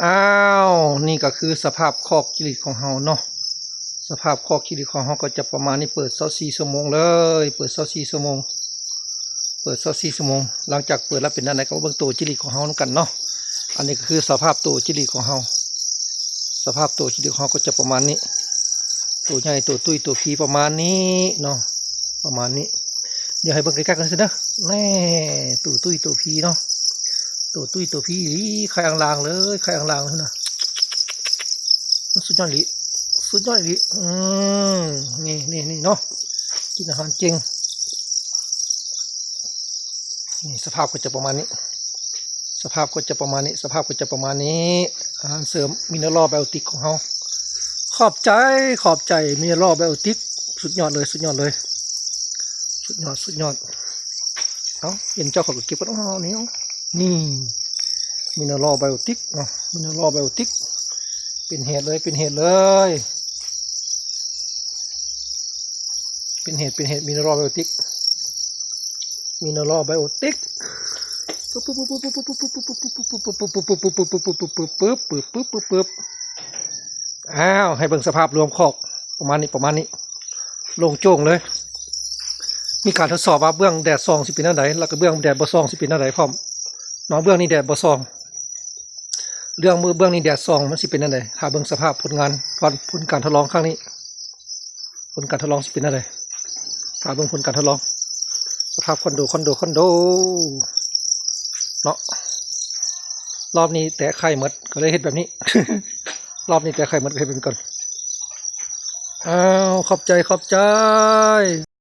ອ້າວ ນີ້ກໍຄືສະພາບຄອກຈິລິດຂອງເຮົາເນາະ. ສະພາບຄອກຈິລິດຂອງເຮົາກໍຈະປະມານນີ້, ເປີດຊາວສີ່ຊົ່ວໂມງເລີຍ, ເປີດຊາວສີ່ຊົ່ວໂມງ, ເປີດຊາວສີ່ຊົ່ວໂມງ. ຫຼັງຈາກເປີດແລ້ວເປັນແນວໃດ ກໍມາເບິ່ງໂຕຈິລິດຂອງເຮົານຳກັນເນາະ. ອັນນີ້ກໍຄືສະພາບໂຕຈິລິດຂອງເຮົາ, ສະພາບໂຕຈິລິດຂອງເຮົາກໍຈະປະມານນີ້, ໂຕໃຫຍ່ ໂຕຕຸ້ຍ ໂຕພີປະມານນີ້ເນາະ, ປະມານນີ້. ດຽວໃຫ້ເບິ່ງໃກ້ໆກັນເດີ. ແນ່ ໂຕຕຸ້ຍໂຕພີເນາະ, ໂຕຕຸ້ຍໂຕພີອີ່ຫຼີ, ໄຂ່ອ່າງລາງເລີຍ, ໄຂ່ອ່າງລາງເລີຍນະ. ສຸດຍອດອີ່ຫຼີ, ສຸດຍອດອີ່ຫຼີ. ອືມ ນີ້ ນີ້ ນີ້ເນາະ, ກິນອາຫານເກັ່ງ. ນີ້ສະພາບກໍຈະປະມານນີ້, ສະພາບກໍຈະປະມານນີ້, ສະພາບກໍຈະປະມານນີ້. ອາຫານເສີມມິນເນີຣໍໄບໂອຕິກຂອງເຮົາ. ຂອບໃຈ ຂອບໃຈມິນເນີຣໍໄບໂອຕິກ. ສຸດຍອດເລີຍ, ສຸດຍອດເລີຍ, ສຸດຍອດ ສຸດຍອດ. ເອົ້າ ເຫັນເຈົ້າເຂົາກໍເກັບກັນ. ອໍ ນີ້ ນີ້ ມິນເນີຣໍໄບໂອຕິກເນາະ, ມິນເນີຣໍໄບໂອຕິກ. ເປັນເຫດເລີຍ, ເປັນເຫດເລີຍ, ເປັນເຫດ ເປັນເຫດ. ມິນເນີຣໍໄບໂອຕິກ, ມິນເນີຣໍໄບໂອຕິກ. ປຶບ ປຶບ ປຶບ ປຶບ ປຶບ ປຶບ ປຶບ. ອ້າວ ໃຫ້ເບິ່ງສະພາບລວມຄອກ ປະມານນີ້ ປະມານນີ້, ໂລ່ງໂຈ້ງເລີຍ. ມີການທົດສອບວ່າເບື້ອງແດດສ່ອງຊິເປັນແນວໃດ ແລ້ວກໍເບື້ອງແດດບໍ່ສ່ອງຊິເປັນແນວໃດພ້ອມເນາະ. ເບື້ອງນີ້ແດດບໍ່ສ່ອງ, ເບື້ອງ ເບື້ອງນີ້ແດດສ່ອງ ມັນຊິເປັນແນວໃດ. ຖ້າເບິ່ງສະພາບຜົນງານ ຜົນ ຜົນການທົດລອງຄັ້ງນີ້, ຜົນການທົດລອງຊິເປັນແນວໃດ. ຖ້າເບິ່ງຜົນການທົດລອງ ສະພາບຄອນໂດ ຄອນໂດ ຄອນໂດເນາະ. ລອບນີ້ແຕກໄຂ່ໝົດ ກໍເລີຍເຮັດແບບນີ້, ລອບນີ້ແຕກໄຂ່ໝົດ ກໍເຮັດແບບນີ້ກ່ອນ. ອ້າວ ຂອບໃຈ ຂອບໃຈ.